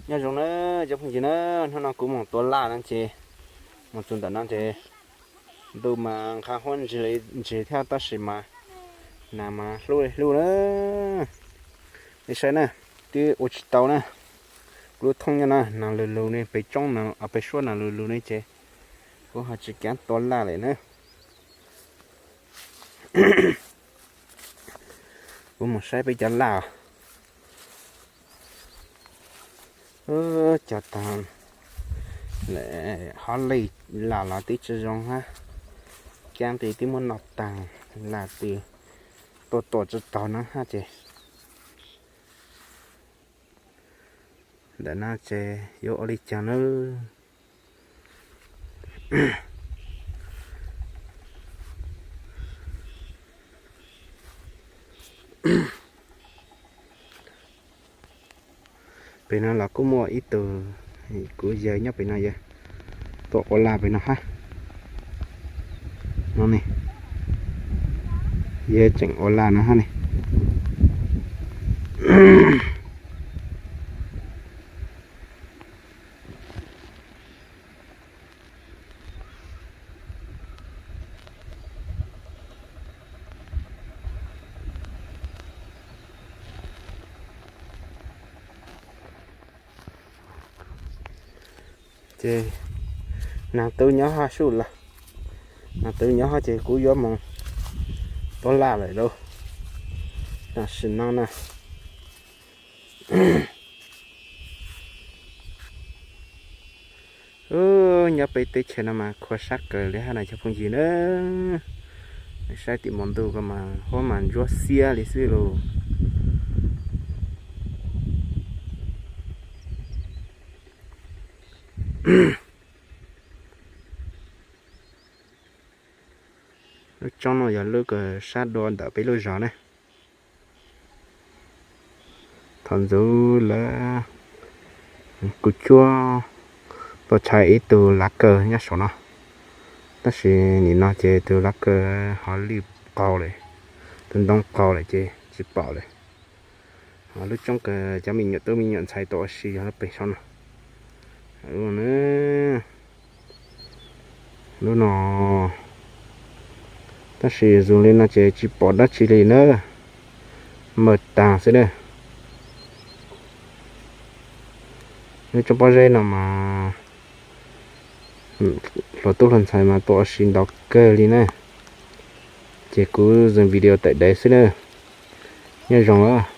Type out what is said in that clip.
Nyob zoo na cov phooj ywg na, hnub no kuv mus tua laj no ces mus txog ntawm no ces ntuj mas nqha huab ntsis thiab tab sis mas nas mas hlub li hlub na. Nej saib na, twb ua tsis tau na. Kuv lub thooj nyob na, nas lug lug ne, pem tsoob pem suab nas lug lug ne ces kuv ho tsis kav tua laj lawm na. Kuv mus saib peb cov laj os. Cov tag, hov lej laj los twb tsis zoo hab, cab tes twb muab noj taag, laj tes tua tua tsis taug na hab ces ntawm no ces yuav ua li caag na. Pem no los kuj muaj ib tug kuv yawg nyob pem no, yawg tuaj ua laj pem no hab. No ne, yawg tseem ua laj no hab ne. Ces nas tub nyob hab sub los, nas tub nyob hab ces kuv yuav mus tua laj lawm lauj. Tam sim no na, nyob peb teb chaws no mas khuv sab kawg li hab na cov phooj ywg na. Saib tim maum ntuj ko mas huab mas ntsuab xiab li xwb lauj. Lub tsoob no yog lub kws sab dua ntawm peb lub zos na. Thaum ntxov lawm kuv cuab tau tshais ib tug lav kaw nyob saum no, tab sis nim no ces tus lav kaw ho lwj qau lawm, tus ntoo qau lawm ces tsis pom lawm. Lub tsoob kws cov me nyuam tub me nyuam ntxhais tuaj ua si yog lub pem saum no. Lub no, tab sis zoo li no ces tsis pom dab tsi li na, mawj taag xwb na. Lub tsoob pob zeb no mas hluas tub hluas ntxhais mas tuaj ua si ntau kawg li na. Ces kuv zoo video tawm dev xwb na. Nyob zoo.